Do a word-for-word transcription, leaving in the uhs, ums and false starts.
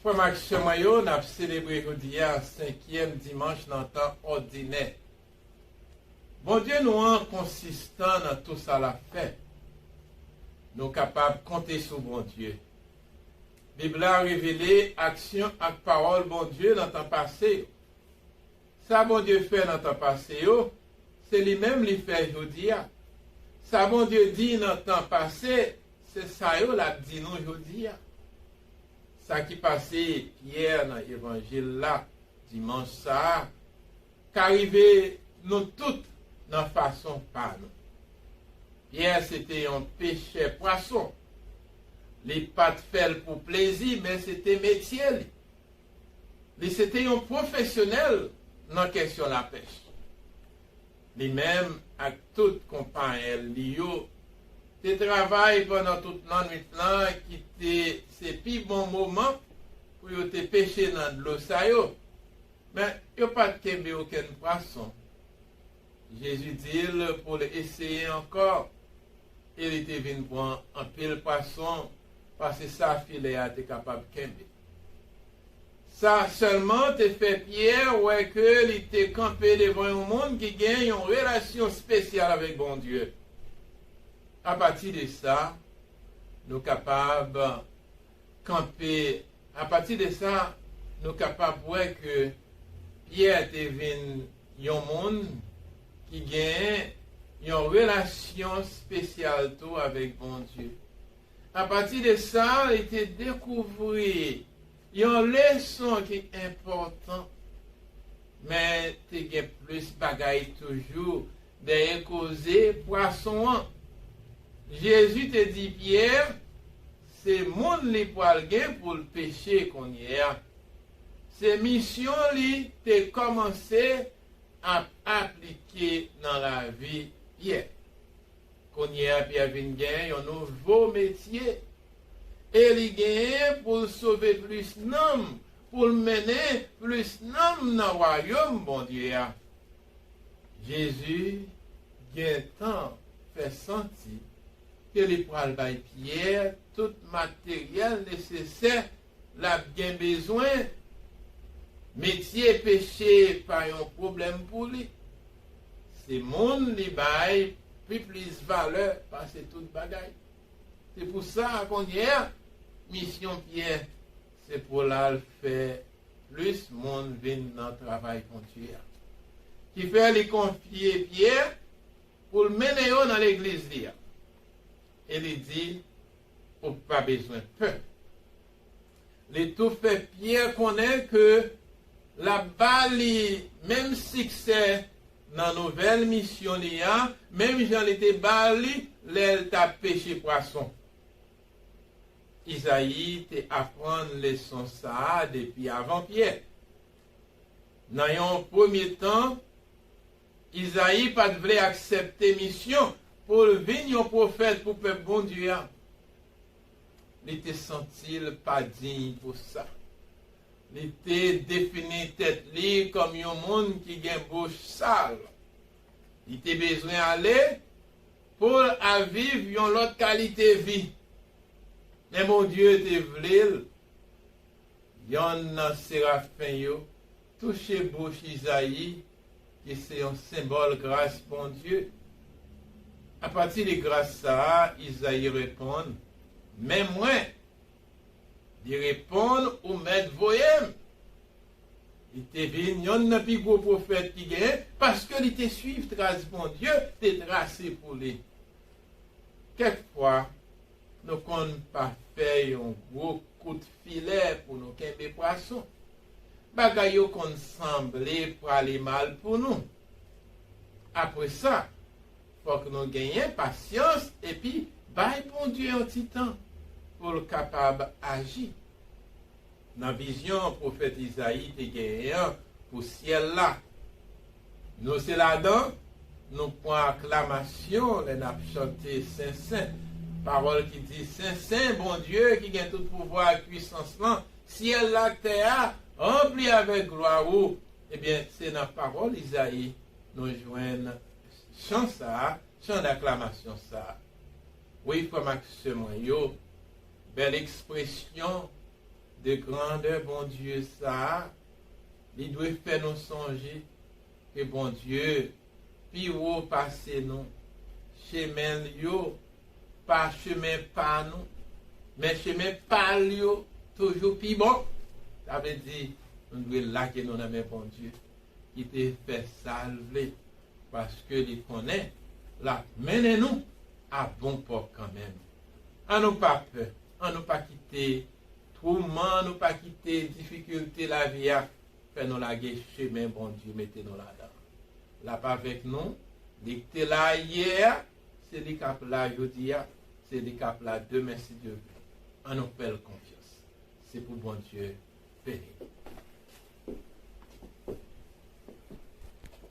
Frè m ak sè mwen yo, n ap selebre jodi a senkyèm dimanch nan tan òdinè. Bondye nou an konsistan nan tou sa l ap fè. Nou kapab konte sou Bondye. Bib la revele aksyon ak pawòl Bondye nan tan pase yo. Sa Bondye fè nan tan pase yo, se li menm li fè jodi a. Sa Bondye di nan tan pase, se sa yo l ap di nou jodi a. Sa ki pase Pyè nan evanjil la, dimanch sa a, ka rive nou tout nan fason pa nou. Pyè se te yon pechè pwason. Li pa t fè l pou plezi, men se te metye li. Li se te yon pwofesyonèl nan kesyon lapèch. Li menm ak tout konpayèl li yo te travay pandan tout lannwit lan, ki te se pi bon moman pou yo te peche nan dlo sa yo. Men, yo pa t kenbe okenn pwason. Jezi di l pou l eseye ankò, e li te vin pran anpil pwason pase sa filè a te kapab kenbe. Sa sèlman te fè Pyè wè ke li te kanpe devan yon moun ki gen yon relasyon espesyal avèk Bondye. Apati de sa, nou kapab kanpe, apati de sa, nou kapab wè ke Pyè te vin yon moun ki gen yon relasyon espesyal tou avèk Bondye. Apati de sa, li te dekouvri yon leson ki enpòtan, men te gen plis bagay toujou dèyè koze pwason an. Jezi te di Pyè, se moun li pral gen pou l peche kounye a. Se misyon li te kòmanse ap aplike nan lavi Pyè. Kounye a, Pyè vin gen yon nouvo metye, e li genyen pou l sove plis nanm, pou l mennen plis nanm nan wayòm Bondye a. Jezi gentan fè santi ke li pral bay Pyè tout materyèl nesesè l ap gen bezwen. Metye peche pa yon pwoblèm pou li. Se moun li bay pi plis valè pase tout bagay. Se pou sa, kounye a, misyon Pyè se pou l al fè plis moun vin nan travay Bondye a. Kifè li konfye Pyè pou l mennen yo nan legliz li a. E li di, ou pa bezwen pè. Li tou fè Pyè konnen ke l ap ba li menm siksè nan nouvèl misyon li a, menm jan li te ba li lè l t ap peche pwason. Izayi te aprann leson sa a depi avan Pyè. Nan yon premye tan, Izayi pa t vle aksepte misyon pou l vin yon pwofèt pou pèp Bondye a. Li te santi l pa diy pou sa. Li te defini tèt li kòm yon moun ki gen bouch sal. Li te bezwen ale pou l al viv yon lòt kalite vi. Men Bondye te vle l. Yonn nan serafen yo touche bouch Izayi, ki se yon senbòl gras Bondye. Apati de gras sa a, Izayi reponn, men mwen. Li reponn, ou mèt voye m. Li te vin yonn nan pi gwo pwofèt ki genyen, paske li te suiv tras Bondye te trase pou li. Kèk fwa, nou konn pa fè yon gwo kout filè pou nou kenbe pwason. Bagay yo konn sanble prale mal pou nou. Apre sa, fòk nou genyen pasyans epi bay Bondye yon ti tan pou l kapab aji. Nan vizyon pwofèt Izayi te genyen an pou syèl la, nou se ladan, nou pran aklamasyon lè n ap chante Sen Sen. Pawòl ki di, Sen Sen, Bondye ki gen tout pouvwa ak pwisans lan, syèl la ak tè a ranpli avèk glwa ou. Ebyen, se nan pawòl Izayi nou jwenn chan sa a, chan daklamasyon sa a. Wi, frè m ak sè mwen yo, bèl ekspresyon, de grandè Bondye sa a, li dwe fè nou sonje ke Bondye pi wo pase nou. Chemen l yo pa chemen pa nou, men chemen pa l yo toujou pi bon. Sa vle di, nou dwe lage nou nan men Bondye, ki te fè sa l vle, paske li konnen l ap mennen nou a bon pò kanmenm. An nou pa pè, an nou pa kite twouman, an nou pa kite difikilte lavi a fè nou lage chemen Bondye mete nou ladan. L ap avèk nou, li k te la yè a, se li k ap la jodi a, se li k ap la demen si Dye vle. An nou fè l konfyans. Se pou Bondye beni nou.